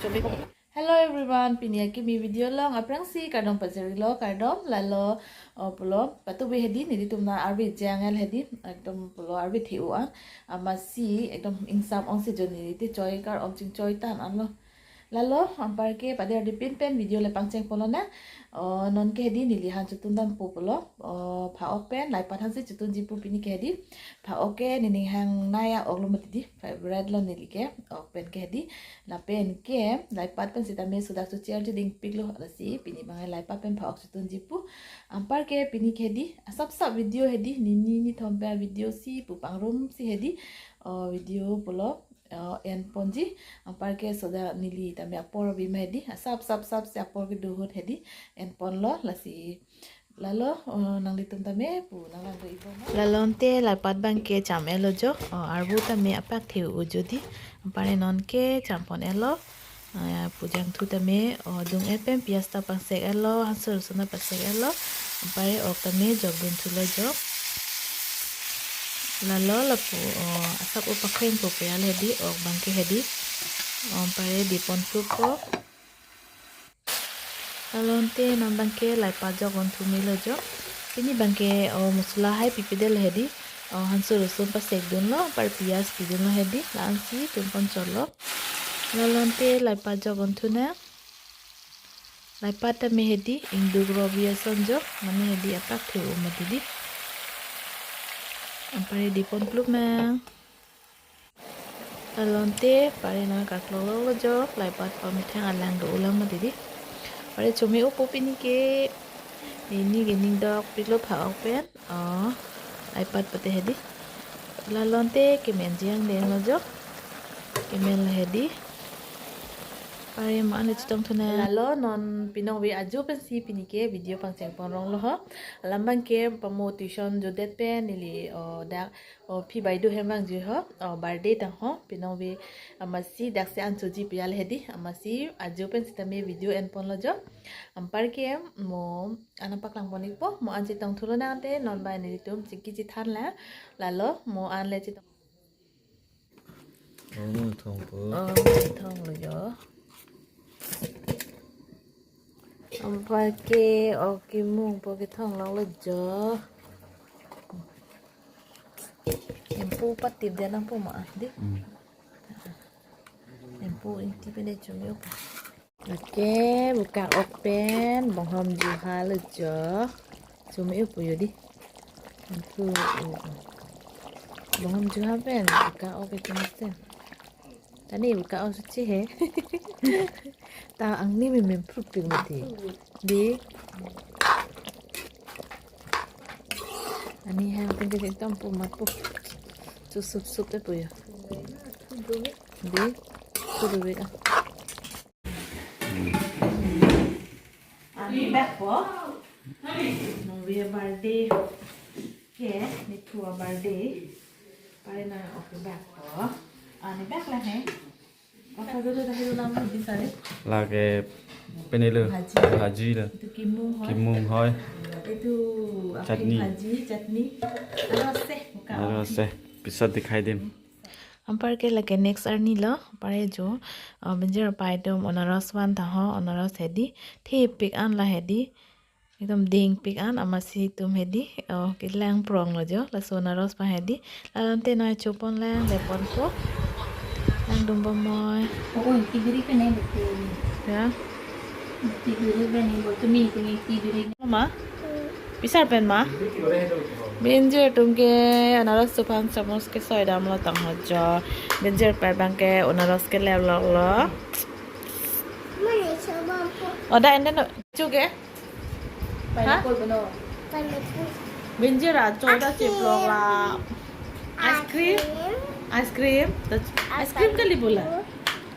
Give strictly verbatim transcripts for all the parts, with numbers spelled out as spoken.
Hello everyone, pini akimi video along aphrangsi kardom pajirlo, kardom. Lalo, oh, pulo, patubi hedi, nelitum nang arve jangel hedi, ekdom pulo arve the-u an, amatsi ekdom ingsam ongsi jo neli te choi kar-om chingchoi tan anlo. Lalo, anparke pader di pin pen video le pangcheng ponlonang. Oh, non ke hedi neli han chotun dampo pulo. Oh, pha-ok pen, laipat hansi chotunji pu pini ke hedi. Pha-ok ke nening hangnei a-ok lo mati di, favorite lo neli ke, ok pen ke hedi. Lapen ke, laipat pen sitame sodak chochi arju dingpiklo, lasi pini abang laipat pen pha-ok chotunji pu. Anparke pini ke hedi, asapsap video hedi, nini nithom pen video si pu pangrumsi hedi, oh, video pulo, oh, en ponji. Anparke sodak neli tame apor bima hedi, asapsapsap si apor kedo ahut hedi, en ponlo, lasi lalo, oh, nanglitum tame pu nang lang do ipo ma. Lalo ante laipat abangke cham-etlo jo, oh, arvo tame apak the-u jo di. Anpar non ke cham pon-etlo. Ah, pu jangthu tame, oh, dung-et pen piyaj ta pangsek-etlo, hanso rosun ta pangsek-etlo. Anpar ok tame jokdun thulo jo. Lalo lapu, oh, asap o pakheng po peyal hedi, ok abangke hedi. Oh, anpar di pon thupo. Lalo ante non abangke laipat jokdun thu melo jo. Pini abangke, oh, masala hai pipedetlo hedi. Oh, hanso rosun pasekdunlo, anpar piyaj pidunlo hedi. La-ansi tun pon chotlo. Lalo ante laipat jokdun thunang. Laipat tame hedi, ingduk robi ason jo, mane hedi apak the-u mati di. Anpar di pon plum mang. Lalo ante, pare nang kaklok lo jo, laipat pamethang alang do-u lang mati di. Pare chome-opo pini ke, nini ke ning dokpiklo pha-ok pen, oh, laipat pate hedi. Lalo ante, kemenji angdenglo jo, kemenlo hedi. Pare mo-an le chetong thunang. Lalo non pinong ave ajo pensi pini ke video pangcheng pon ronglo ho. Alam abangke pamo tuition jodet pen neli, oh, dak, oh, phi baido hem vangji ho, oh, birthday tang ho, pinong ave amatsi daksi an choji peyal hedi, amatsi ajo pen sitame video en ponlo jo. Anparke mo an paklang pon-ikpo, mo an chetong thulonang ante, non abang nelitum chingki chethan lang, lalo mo an le chetong. Oh, thong po. Oh, thonglo jo. Anparke, oh, kemung po kethong longlo jo. Empu patip dia nang po ma, di. Hmm. Empu ingti pen chome-opo. Oke, bukak ok pen, bonghom juha lo jo. Chome-opo jo di. Empu, bonghom juha pen, bukak ok pen sen. Tani bukak ok suchi he. Ta angni meme phrutpik mati. Di. Ani hang pen ke tom pu mat pu. Chu sup sup-e pu jo. Di. Chu dubi ka. Ani bak po. Nong ave birthday. Ke, nithu a-birthday. Pare nang ok bak po. Ani bak la he. Apa dulu dah dulu nama di sana? Lake penelo. Bhaji. Bhaji lo. Itu kimung hoi. Kimung hoi. Itu apa? Chutney. Bhaji, chutney. Aros se, bukak ok. Aros se. Pisat dikhai dim. Anparke lake next arni lo, pare jo, uh, Benjir apai atum anaros van ta ho, anaros hedi, thepik an la hedi, ekdom dingpik an, amatsi itum hedi, oh, kelang pronglo jo, laso anaros pa hedi, lalo ante noi chopon lang, le ponpo, lang dum bomoi. Oh, oh, ingti biri pen ni betul. Ya. Ingti biri pen ni betul, mi pen ingti biri. Ma? Pisar pen ma? Benjir atum ke anaros chophan chamos ke soi damlo tang ho jo. Benjir apai abangke anaros ke levlok lo. Oda ende no chu ke? Pineapple bano. Pineapple. Benjir acho da chiplok la. Ice cream? Ice cream? Ice cream kali bola?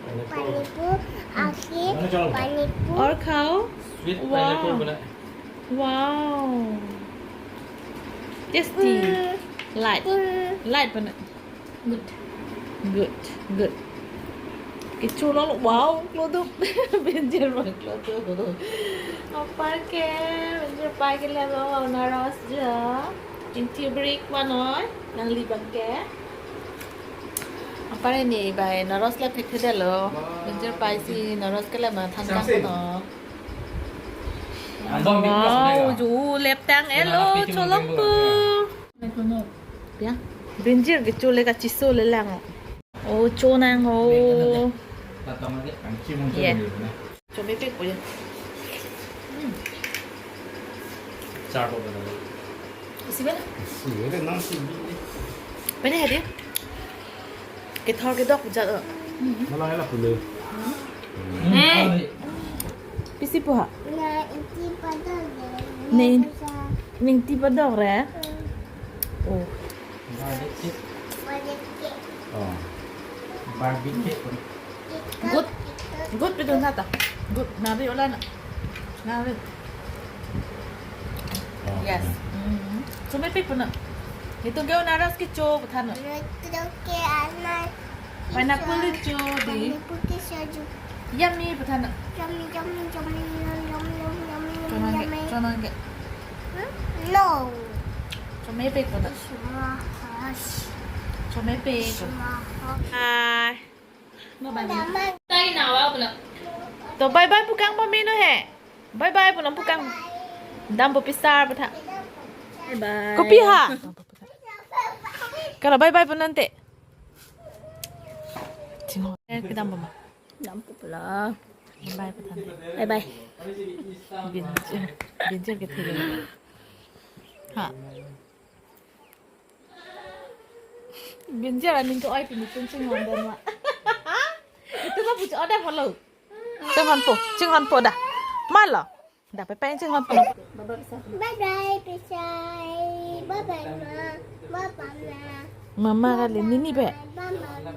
पानी पू, आखिर पानी पू। और खाओ। Sweet pineapple bana. Wow. Tasty. Light. Light bana. Good. Good. Good. Kecho lo, wow, klodup. Benjir bang klodup. Anparke, Benjir apai ke levlok anaros jo. Ingti biri vanoi, nangli abangke. Pare ni bai noros lep thekthedetlo. Binjir paisi noros kelep ma than kang kono. Wow, ju lep tang elo cholong pu. Ya. Binjir ke chole ka chiso le lang. Oh, cho nang ho. Yeah. Chomepik po ya. Hmm. Char po ba. Isi ba? Isi ba, nang si bi. Pene hadi? Kethor kedok jat o. Malang ela pule. Hey. Pisi po ha? Na ingti padok re. Ne in-, ne ingti padok re? Hmm. Oh. Barbecue. Barbecue. Oh. Barbecue. Good. Good pidun nata. Good. Nari ola na. Nari. Oh, yes. Yeah. Mm-hmm. Chomepik po na. Itum ke onaras kecho pu than. Itum ke anak. Pineapple kecho dei. Pineapple kecho dei. Yummy pu than. Yummy, yummy, yummy, yummy, yummy, yummy, yummy. Cho nang ke, cho nang ke. Hmm? No. Chomepik po na. Chomepik. Hi. Bye bye. To bye bye pu kang pame non he. Bye bye pu nang pu kang. Dampo pisar pu tha. Bye bye. Kopi ha? Kala bye bye pu nang te. Chinghon. Eh, kedampo ma? Dampo pula. Bye bye pu tha. Bye bye. Binjir, binjir ke thile. Ha. Binjir aning ke-oi pini pun chinghon den ma. Itum ma pucho ada follow. Chinghon po, chinghon po da. Malo. Da pe pe chinghon po. Bye bye, pisai. Bye bye, ma. Bye bye, ma. Mama kali nini pe. Bye bye, ma.